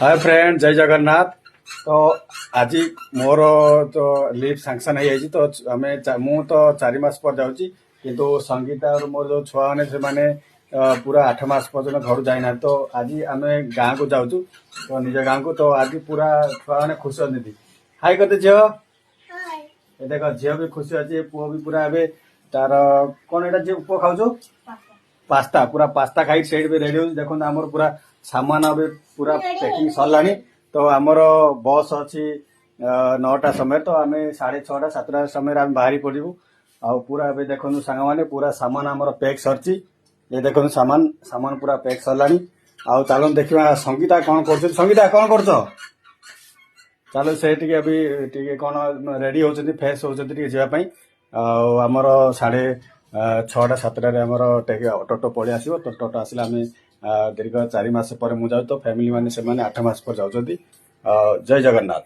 ହାଏ friend, ଜୟ ଜଗନ୍ନାଥ। ତ ଆଜି ମୋର ତ ଲିଭ୍ ସାଙ୍କସନ୍ ହେଇଯାଇଛି। ତ ଆମେ ମୁଁ ତ 4 ମାସ ପରେ ଯାଉଛି, କିନ୍ତୁ ସଙ୍ଗୀତା ଆଉ ମୋର ଯୋଉ ଛୁଆମାନେ, ସେମାନେ ପୁରା 8 ମାସ ପର୍ଯ୍ୟନ୍ତ ଘରୁ ଯାଇନାହାନ୍ତି। ତ ଆଜି ଆମେ ଗାଁକୁ ଯାଉଛୁ, ତ ନିଜ ଗାଁକୁ। ତ ଆଜି ପୁରା ଛୁଆମାନେ ଖୁସି ଅଛନ୍ତି। ହାଇ କରିଦେ ଝିଅ। ଏ ଦେଖ, ଝିଅ ବି ଖୁସି ଅଛି, ପୁଅ ବି ପୁରା। ଏବେ ତାର କଣ ଏଇଟା ଝିଅ, ପୁଅ ଖାଉଛୁ? ପାସ୍ତା। ପୁରା ପାସ୍ତା ଖାଇ ସେଇଠି ବି ରେଡି ହଉଛି। ଦେଖନ୍ତୁ, ଆମର ପୁରା ସାମାନ ଏବେ ପୁରା ପ୍ୟାକିଂ ସରିଲାଣି। ତ ଆମର ବସ୍ ଅଛି 9ଟା ସମୟରେ, ତ ଆମେ 6:30, 7ଟା ସମୟରେ ଆମେ ବାହାରି ପଡ଼ିବୁ। ଆଉ ପୁରା ଏବେ ଦେଖନ୍ତୁ ସାଙ୍ଗମାନେ, ପୁରା ସାମାନ ଆମର ପ୍ୟାକ୍ ସରିଛି। ଏ ଦେଖନ୍ତୁ, ସାମାନ ସାମାନ ପୁରା ପ୍ୟାକ୍ ସରିଲାଣି। ଆଉ ଚାଲନ୍ତୁ ଦେଖିବା ସଙ୍ଗୀତା କଣ କରୁଛନ୍ତି। ସଙ୍ଗୀତା, କଣ କରୁଛ? ଚାଲ, ସେ ଟିକେ ଏବେ ଟିକେ କଣ ରେଡି ହଉଛନ୍ତି, ଫ୍ରେଶ ହଉଛନ୍ତି ଟିକେ ଯିବା ପାଇଁ। ଆଉ ଆମର 6:30, 7ଟାରେ ଆମର ଅଟୋ ପଳେଇ ଆସିବ। ତ ଅଟୋ ଆସିଲେ ଆମେ ଦୀର୍ଘ 4 ମାସ ପରେ ମୁଁ ଯାଉଛି, ତ ଫ୍ୟାମିଲି ମାନେ ସେମାନେ 8 ମାସ ପରେ ଯାଉଛନ୍ତି। ଜୟ ଜଗନ୍ନାଥ।